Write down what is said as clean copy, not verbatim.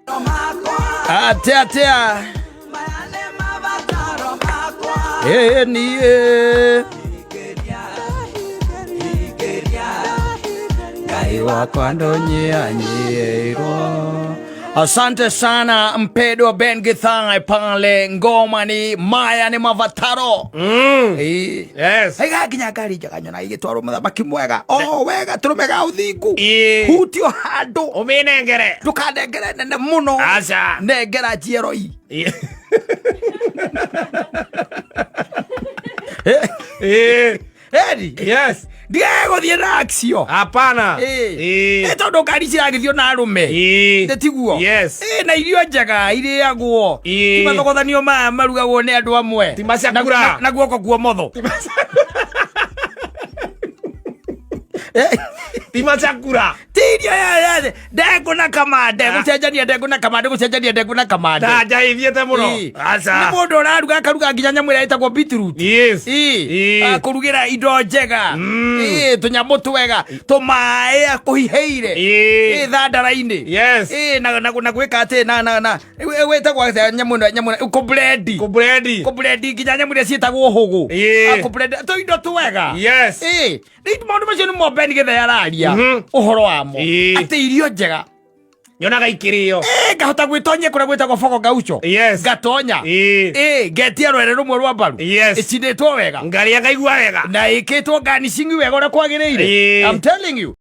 Atia atia. Ĩĩ niĩ Ngai wakwa ndũnyihanyiirwo. Asante sana mpendwa Ben Githae pale, ngoma ni maya ni mavataro. Ĩĩ. Yes. Aiga nginya ngari njega nyona igĩtwarwo mũthamaki mwega o wega tũrũme ga ũthingu. Ĩĩ. Hutio handũ. Ũmĩnengere. Ndũkanengere nene mũno. Aca. Nengera njeroi. Ĩĩ. Ĩĩ. Eri. Yes. Ndigae gũthiĩ na acio. Hapana. Ĩĩ. Ĩĩ. Ĩ tondũ ngari ciragĩthio na arũme. Ĩĩ. Nĩ tiguo? Yes. Ĩ na irio njega irĩagwo. Ĩĩ. Ti mathogothanio maya marugagwo nĩ andũ amwe. Ti macakura. Na guoko kuomotho. Ti macakura. Ti irio ya ndengũ na kamande gũcenjania ndengũ na kamande gũcenjania ndengũ na kamande. Ta njaithiĩte mũno. Ĩĩ. Aca. Nĩ mũndũ ũraruga akaruga nginya nyamũ ĩrĩa ĩtagwo beetroot. Yes. Ĩĩ. Ĩĩ. Akũrugĩra indo njega. Ĩĩ, tũnyamũ twega tũmaĩ akũhihĩire. Ĩĩ. Ĩĩ, thandara-inĩ. Yes. Ĩĩ, na na na gwĩka atĩ na na na wĩtagwo atĩa nyamũ ĩno nyamũ ĩno kũblendi. Kũblendi. Kũblendi nginya nyamũ iria ciĩtagwo hũgũ. Ĩĩ. Akũblend tũindo twega. Yes. Ĩĩ. Rĩu maũndũ macio nĩmo Ben Githae araria ũhoro wamo. Ĩĩ. Atĩ irio njega. Nyonaga ikĩrĩo. Ĩĩ, ngahota gwĩtonyia kũrĩa gwĩtagwo Fogo Gaucho. Yes. Ngatonya. Ĩĩ. Ĩĩ, ngetia rwere rũmwe rwa mbaru. Yes. Ĩcinĩtwo wega. Ngarĩa ngaigua wega. Na ĩkĩtwo garnishing wega ũrĩa kwagĩrĩire. Ĩĩ. I'm telling you.